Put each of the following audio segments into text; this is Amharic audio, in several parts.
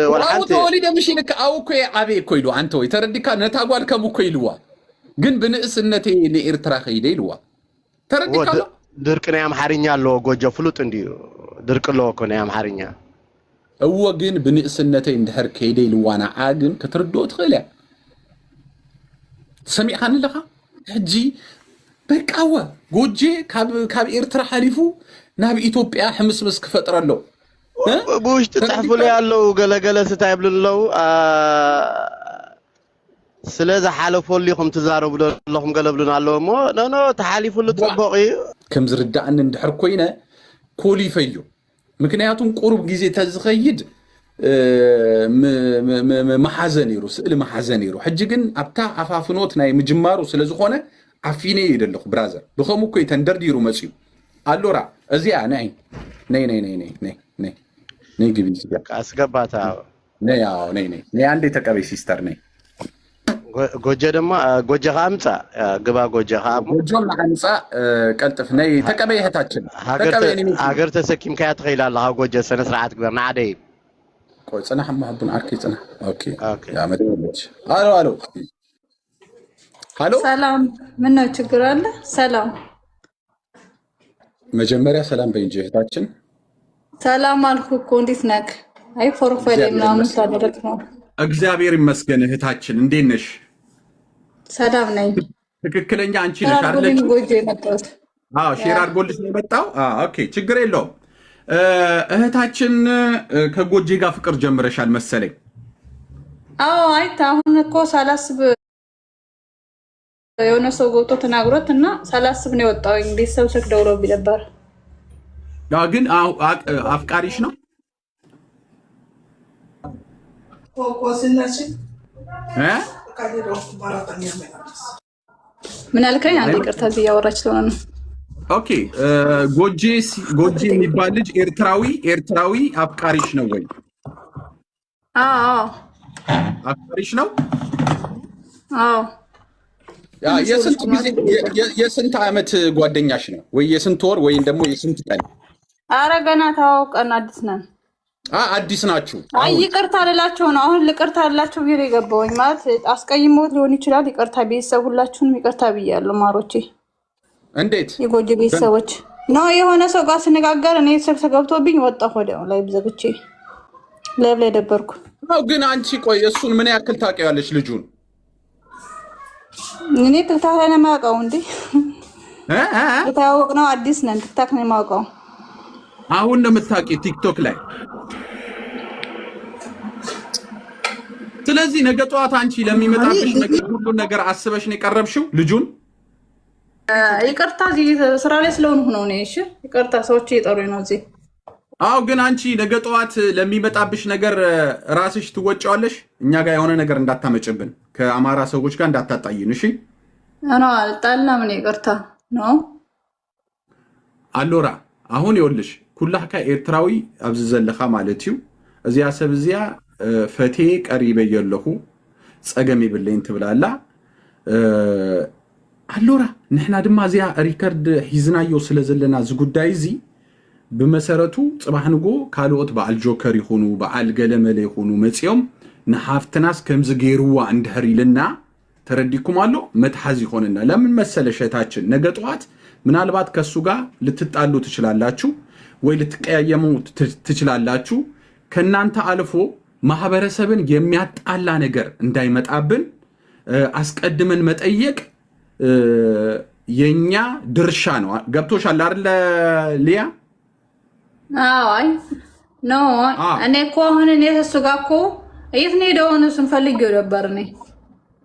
ኣብኡ ወልሓንቲ ተወሊደ ምሽ ኢልካ ኣብኡ እኮ እየ ዓበየ እኮ ኢሉ ኣንተ ወይ ተረዲካ ነታ ጓል ከምኡ እኮ ኢልዋ ግን ብንእስነተይ ንኤርትራ ከይደ ኢልዋ ተረዲካ ኣሎ። ድርቂ ናይ ኣምሓርኛ ኣለዎ ጎጆ ፍሉጥ እንድዩ ድርቂ ኣለዎ እኮ ናይ ኣምሓርኛ። እወ ግን ብንእስነተይ እንድሕር ከይደ ኢልዋ ንዓ ግን ክትርድኦ ትኽእል እያ ሰሚዕኻኒ ኣለኻ ሕጂ በቃ እወ ጎጄ ካብ ኤርትራ ሓሊፉ ናብ ኢትዮጵያ ሕምስምስ ክፈጥረሎ ብውሽጢ ፅሕፍሉ ኣለው ገለገለ ስታይ ይብሉ ኣለው ስለ ዝሓለፈሉ ኢኹም ትዛረቡ ዘለኹም ገለ ብሉና ኣለዉ እሞ no no ተሓሊፍሉ ፅቡቕ እዩ። ከም ዝርዳእኒ እንድሕር ኮይነ ኮሊፈዮ ምክንያቱም ቁሩብ ግዜ ተዝኸይድ መሓዘ ነይሩ ስእሊ መሓዘ ነይሩ። ሕጂ ግን ኣብታ ኣፋፍኖት ናይ ምጅማሩ ስለ ዝኾነ ዓፊነ እየ ዘለኹ brother ብከምኡ እኮ እዩ ተንደርዲሩ መፅዩ ኣሎራ እዚኣ ነይ ነይ ነይ ነይ ነይ ነይ ነይ ነይ ግቢ እዚኣ ኣስገባታ ነይ አዎ ነይ ነይ ነይ አንዴ ተቀበይ sister ነይ። ጎጀ ድማ ጎጀ ከዓ ምፃእ ግባ ጎጀ ከዓ ጎጆም ንዓምፃእ ቀልጥፍ ነይ ተቀበይ እህታችን ተቀበይ። ሃገር ተሰኪምካያ ትኸይል ኣለኻ ጎጀ ስነ ስርዓት ግበር ንዓደይ። ቆይ ፅናሕ እሞ ሕቡን ዓርኪ ፅናሕ። okay yeah መደበለች አሎ አሎ ሃሎ። ሰላም፣ ምን ነው ችግር አለ? ሰላም። መጀመሪያ ሰላም በይ እንጂ እህታችን። ሰላም አልኩ እኮ እንዴት ነህ? አይ profile ምናምን ስላደረግ ነው። እግዚአብሔር ይመስገን እህታችን፣ እንዴት ነሽ? ሰላም ነኝ። ትክክለኛ አንቺ ነሽ አይደለች? ጎጆ የመጣሁት። አዎ share አድርጎልሽ ነው የመጣው። okay ችግር የለውም። እህታችን ከጎጄ ጋር ፍቅር ጀምረሻል መሰለኝ። አዎ አይ አሁን እኮ ሳላስብ የሆነ ሰው ገብቶ ተናግሮት እና ሳላስብ ነው የወጣሁኝ። ቤተሰብ ስልክ ደውሎብኝ ነበር። ግን አፍቃሪሽ ነው? ምን አልከኝ? አንድ ይቅርታ፣ እዚህ እያወራች ስለሆነ ነው። okay ጎጄ ጎጄ የሚባል ልጅ ኤርትራዊ ኤርትራዊ አፍቃሪሽ ነው ወይ? አዎ። አፍቃሪሽ ነው? አዎ። የስንት ጊዜ የስንት ዓመት ጓደኛሽ ነው? ወይ የስንት ወር ወይም ደግሞ የስንት ቀን? አረ ገና ተዋውቀን አዲስ ነን። አዲስ ናችሁ? አይ ይቅርታ ልላቸው ነው አሁን ይቅርታ ልላቸው ብዬ ነው የገባሁኝ። ማለት አስቀይሞት ሊሆን ይችላል። ይቅርታ ቤተሰብ ሁላችሁንም ይቅርታ ብያለሁ ማሮቼ። እንዴት? የጎጆ ቤተሰቦች ነው የሆነ ሰው ጋር ስነጋገር እኔ ስልክ ገብቶብኝ ወጣሁ። ወዲያው live ዘግቼ live ላይ ደበርኩ። ግን አንቺ ቆይ እሱን ምን ያክል ታውቂዋለሽ ልጁን? እኔ TikTok ላይ ነው የማውቀው። እንዴ የተዋወቅ ነው አዲስ ነን። TikTok ነው የማውቀው። አሁን ነው የምታውቂው TikTok ላይ። ስለዚህ ነገ ጠዋት አንቺ ለሚመጣብሽ ነገር ሁሉን ነገር አስበሽ ነው የቀረብሽው ልጁን? ይቅርታ እዚህ ስራ ላይ ስለሆንኩ ነው እኔ። እሺ ይቅርታ፣ ሰዎች እየጠሩኝ ነው እዚህ። አዎ ግን አንቺ ነገ ጠዋት ለሚመጣብሽ ነገር ራስሽ ትወጪዋለሽ። እኛ ጋር የሆነ ነገር እንዳታመጭብን፣ ከአማራ ሰዎች ጋር እንዳታጣይን። እሺ no አልጣላም እኔ ይቅርታ ነው። ኣሎራ አሁን ይኸውልሽ ኩላህካ ኤርትራዊ ኣብዚ ዘለኻ ማለት እዩ እዚያ ሰብ እዚያ ፈቴ ቀሪበ ኣለኹ ፀገም የብለይን ትብላላ ኣሎራ ንሕና ድማ እዚያ record ሒዝናዮ ስለ ዘለና እዚ ጉዳይ እዚ ብመሰረቱ ፅባሕ ንጎ ካልኦት በዓል ጆከር ይኹኑ በዓል ገለመለ ይኹኑ መፂኦም ንሓፍትናስ ከምዚ ገይርዋ እንድሕር ኢልና ተረዲኩም ኣሎ መትሓዝ ይኾንና። ለምን መሰለሽ እህታችን ነገ ጠዋት ምናልባት ከእሱ ጋር ልትጣሉ ትችላላችሁ ወይ ልትቀያየሙ ትችላላችሁ። ከእናንተ አልፎ ማህበረሰብን የሚያጣላ ነገር እንዳይመጣብን አስቀድመን መጠየቅ የኛ ድርሻ ነው። ገብቶሻል አይደለ ሊያ? አይ no እኔ እኮ አሁን እኔ እሱ ጋር እኮ የት ነው ሄደው እሱን ፈልጌው ነበር እኔ።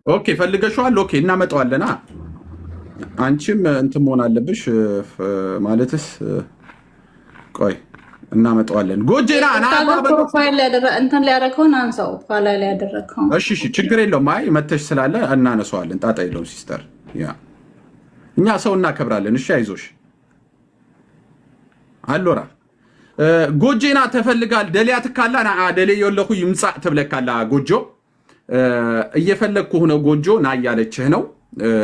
okay ፈልገሽዋል። okay እናመጣዋለና አንቺም እንትን መሆን አለብሽ ማለትስ ቆይ እናመጣዋለን። ጎጄና profile እንትን ላይ ያደረገውን አንሳው፣ ኋላ ላይ ያደረገውን። እሺ እሺ፣ ችግር የለውም። አይ መተሽ ስላለ እናነሳዋለን። ጣጣ የለውም sister። yeah እኛ ሰው እናከብራለን። እሺ አይዞሽ። አሎራ ጎጄና ተፈልጋል ደልያ ትካላ ና ደሌ የለኹ ይምፃእ ትብለካላ ጎጆ እየፈለግኩህ ነው ጎጆ ና እያለችህ ነው።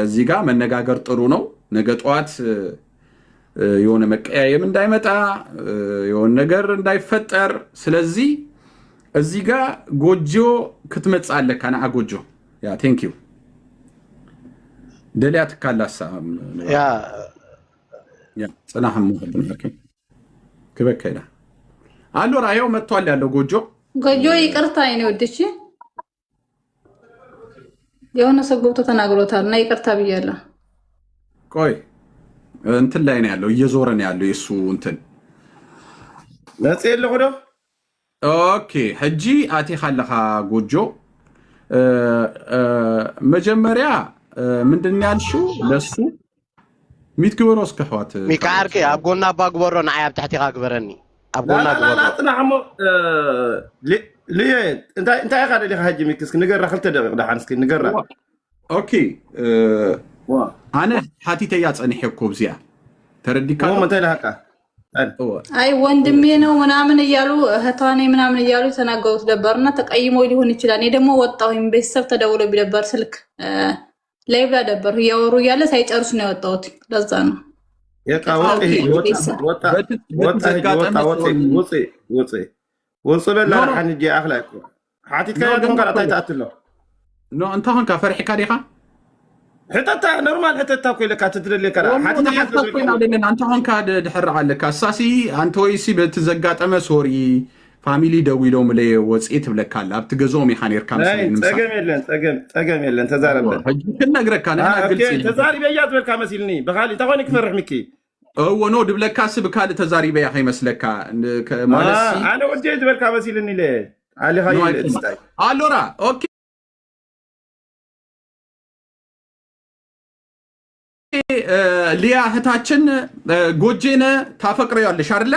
እዚህ ጋር መነጋገር ጥሩ ነው። ነገ ጠዋት የሆነ መቀያየም እንዳይመጣ የሆነ ነገር እንዳይፈጠር። ስለዚህ እዚህ ጋ ጎጆ ክትመጽእ ኣለካ ንዓ ጎጆ። Yeah, thank you። ደልያ ትካላሳ። ያ። ጽናሕ ክበካ ኢላ አሎ ራየው መጥቷል ያለው ጎጆ። ጎጆ ይቅርታ የኔ ውድች፣ የሆነ ሰው ገብቶ ተናግሮታል እና ይቅርታ ብያለሁ። ቆይ፣ እንትን ላይ ነው ያለው፣ እየዞረ ነው ያለው የእሱ እንትን። መፅእ ኣለኹ ዶ? Okay፣ ሕጂ ኣቲኻ ኣለኻ ጎጆ። መጀመርያ ምንድን ያልሽው ለሱ? Mute ግበሮ እስከ ኣሕዋት። ሚካ ዓርቂ፣ ኣብ ጎና ኣባ ግበሮ፣ ንዓይ ኣብ ታሕቲኻ ግበረኒ፣ ኣብ ጎና ግበሮ። ፅናሕ እሞ ልየ፣ እንታይ ኢኻ ደሊኻ ሕጂ? ሚክ እስኪ ንገራ፣ 2 ደቂቕ ድሓን እስኪ ንገራ። Okay፣ ኣነ ሓቲተያ ፀኒሐ እኮ ብዚኣ ተረዲካ። እንታይ ኢልሃካ? አይ ወንድሜ ነው ምናምን እያሉ፣ እህቷ ነኝ ምናምን እያሉ የተናገሩት ነበር እና ተቀይሞ ሊሆን ይችላል። እኔ ደግሞ ወጣሁኝ። ቤተሰብ ተደውሎ ቢነበር ስልክ ላይ ብላ ነበር፣ እያወሩ እያለ ሳይጨርሱ ነው የወጣሁት። ለዛ ነው። ውፅእ በላ ድሓን ሕጂ ኣኽላ ሓቲትካ ኮንካ እንታይ ትኣትሎ? እንታይ ኮንካ፣ ፈሪሕካ ዲኻ? ሕተታ፣ normal ሕተታ እኮ ኢለካ ትትደልየካ። ኮይና ኣለና፣ እንተ ኮንካ ድሕርቕ ኣለካ። እሳሲ ኣንተ ወይሲ በቲ ዘጋጠመ sorry፣ family ደዊሎም ለየ ወፅኢ ትብለካ ኣላ። ኣብቲ ገዝኦም ኢኻ ነርካ። ፀገም የለን፣ ፀገም የለን፣ ተዛረበን። ሕጂ ክንነግረካ ንሕና ግልፂ። ተዛሪበያ ዝበልካ መሲልኒ፣ ብካሊእ እንታይ ኮይኑ ክፈርሕ ሚኪ? እዎ፣ no፣ ድብለካሲ ብካልእ ተዛሪበያ ከይመስለካ ማለት። ኣነ ወዲ ዝበልካ መሲልኒ ኢለ ኣሊኻ። ኣሎራ okay፣ ሊያ እህታችን፣ ጎጄን ታፈቅሪዋለሽ አይደለ?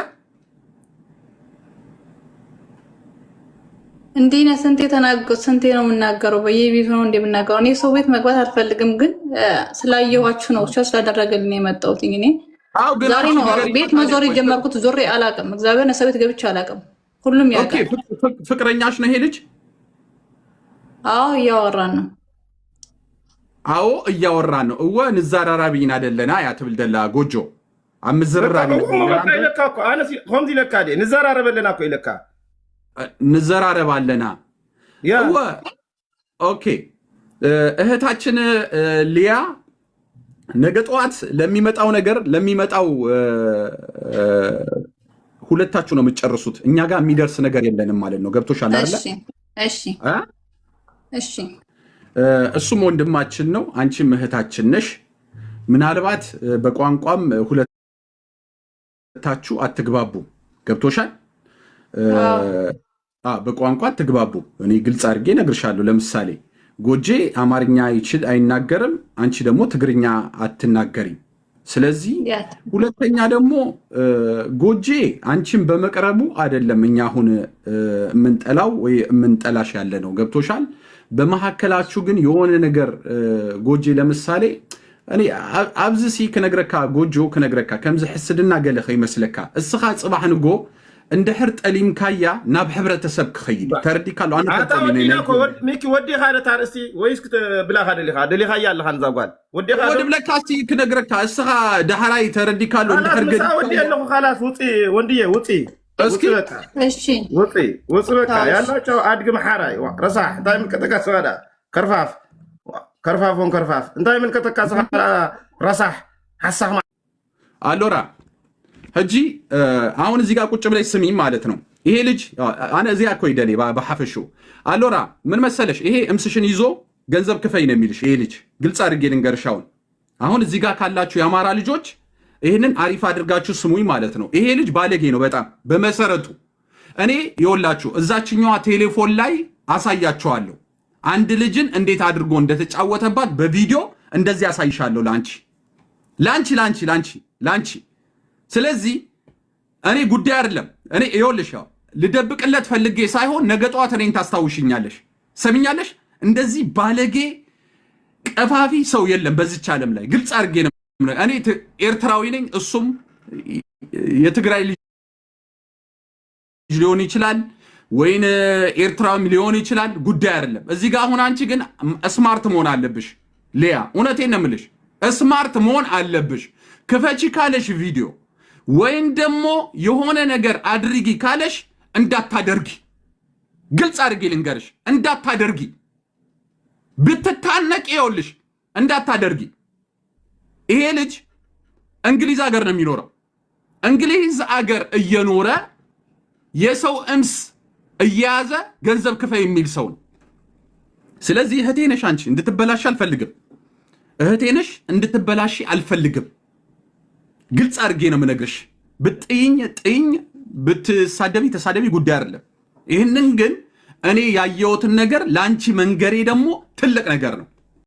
እንዲህ ነህ። ስንቴ ተናገ ስንቴ ነው የምናገረው? በየቤቱ ነው እንደምናገረው። እኔ ሰው ቤት መግባት አልፈልግም፣ ግን ስላየኋችሁ ነው share ስላደረገልኝ የመጣሁት። እኔ ዛሬ ነው ቤት መዞር የጀመርኩት። ዞሬ አላውቅም። እግዚአብሔር ሰው ቤት ገብቼ አላውቅም። ሁሉም ያውቃል። ፍቅረኛሽ ነው ይሄ ልጅ? አዎ፣ እያወራን ነው። አዎ፣ እያወራን ነው። እወ ንዘራራብ ኢና ደለና እያ ትብል ደላ ጎጆ፣ ኣብ ምዝርራብ። ከምዚ ኢለካ ንዘራረብ ኣለና እኮ ኢለካ። ንዘራረብ ኣለና። እወ፣ okay። እህታችን ሊያ፣ ነገ ጠዋት ለሚመጣው ነገር ለሚመጣው ሁለታችሁ ነው የምትጨርሱት። እኛ ጋር የሚደርስ ነገር የለንም ማለት ነው። ገብቶሻል አይደለ? እሺ እሺ። እሱም ወንድማችን ነው፣ አንቺም እህታችን ነሽ። ምናልባት በቋንቋም ሁለታችሁ አትግባቡ። ገብቶሻል? በቋንቋ አትግባቡ። እኔ ግልጽ አድርጌ እነግርሻለሁ። ለምሳሌ ጎጄ አማርኛ ይችል አይናገርም፣ አንቺ ደግሞ ትግርኛ አትናገሪም። ስለዚህ ሁለተኛ ደግሞ ጎጄ አንቺን በመቅረቡ አይደለም እኛ አሁን የምንጠላው ወይ የምንጠላሽ ያለ ነው። ገብቶሻል? በመካከላችሁ ግን የሆነ ነገር ጎጄ ለምሳሌ እኔ ኣብዚ ሲ ክነግረካ ጎጆ፣ ክነግረካ ከምዚ ሕስድና ገለ ከይመስለካ፣ እስኻ ፅባሕ ንጎ እንድሕር ጠሊምካያ ናብ ሕብረተሰብ ክኸይድ ተረዲካ ኣሎ። ሚኪ፣ ወዲኻ ደ ታርእስቲ ወይስ ብላኻ ደሊኻ ደሊኻያ ኣለኻ ንዛ ጓል ወዲኻ? ድብለካ እስቲ ክነግረካ፣ እስኻ ዳሕራይ ተረዲካ ኣሎ እንድሕር ምሳ ወዲ ኣለኹ። خلاص ውፂ ወንድዬ፣ ውፂ። እስኪ። እሺ። ውፂ ውፂ በቃ። ያላቸው ኣድጊ መሓራይ ረሳሕ፣ እንታይ ምልከተካ ስኻ? ከርፋፍ ከርፋፎን ከርፋፍ፣ እንታይ ምልከተካ ስኻ ረሳሕ ሓሳኽ? ኣሎራ ሕጂ አሁን እዚህ ጋር ቁጭ ብለሽ ስሚ ማለት ነው። ይሄ ልጅ ኣነ እዚያ እኮ ይደሌ በሓፈሹ ኣሎራ ምን መሰለሽ፣ ይሄ እምስሽን ይዞ ገንዘብ ክፈይ ነው የሚልሽ ይሄ ልጅ። ግልጽ አድርጌ ልንገርሽ። አሁን እዚህ ጋር ካላችሁ የአማራ ልጆች ይህንን አሪፍ አድርጋችሁ ስሙኝ ማለት ነው። ይሄ ልጅ ባለጌ ነው በጣም በመሰረቱ። እኔ ይወላችሁ እዛችኛዋ ቴሌፎን ላይ አሳያችኋለሁ። አንድ ልጅን እንዴት አድርጎ እንደተጫወተባት በቪዲዮ እንደዚህ አሳይሻለሁ። ላንቺ ላንቺ ላንቺ ላንቺ ላንቺ። ስለዚህ እኔ ጉዳይ አይደለም። እኔ ይኸውልሽ፣ ያው ልደብቅለት ፈልጌ ሳይሆን ነገ ጠዋት እኔን ታስታውሽኛለሽ። ሰሚኛለሽ? እንደዚህ ባለጌ ቀፋፊ ሰው የለም በዚች ዓለም ላይ። ግልጽ አድርጌ ነው። እኔ ኤርትራዊ ነኝ፣ እሱም የትግራይ ልጅ ሊሆን ይችላል ወይን ኤርትራዊም ሊሆን ይችላል። ጉዳይ አይደለም። እዚህ ጋር አሁን አንቺ ግን smart መሆን አለብሽ ሊያ፣ እውነቴን ነው የምልሽ፣ smart መሆን አለብሽ። ክፈቺ ካለሽ ቪዲዮ ወይም ደግሞ የሆነ ነገር አድርጊ ካለሽ እንዳታደርጊ። ግልጽ አድርጌ ልንገርሽ፣ እንዳታደርጊ ብትታነቅ፣ ይኸውልሽ እንዳታደርጊ። ይሄ ልጅ እንግሊዝ ሀገር ነው የሚኖረው። እንግሊዝ አገር እየኖረ የሰው እምስ እየያዘ ገንዘብ ክፈይ የሚል ሰው ነው። ስለዚህ እህቴ ነሽ አንቺ፣ እንድትበላሽ አልፈልግም። እህቴ ነሽ፣ እንድትበላሽ አልፈልግም። ግልጽ አድርጌ ነው የምነግርሽ። ብትጥይኝ ጥይኝ፣ ብትሳደቢ ተሳደቢ፣ ጉዳይ አይደለም። ይህንን ግን እኔ ያየሁትን ነገር ለአንቺ መንገሬ ደግሞ ትልቅ ነገር ነው።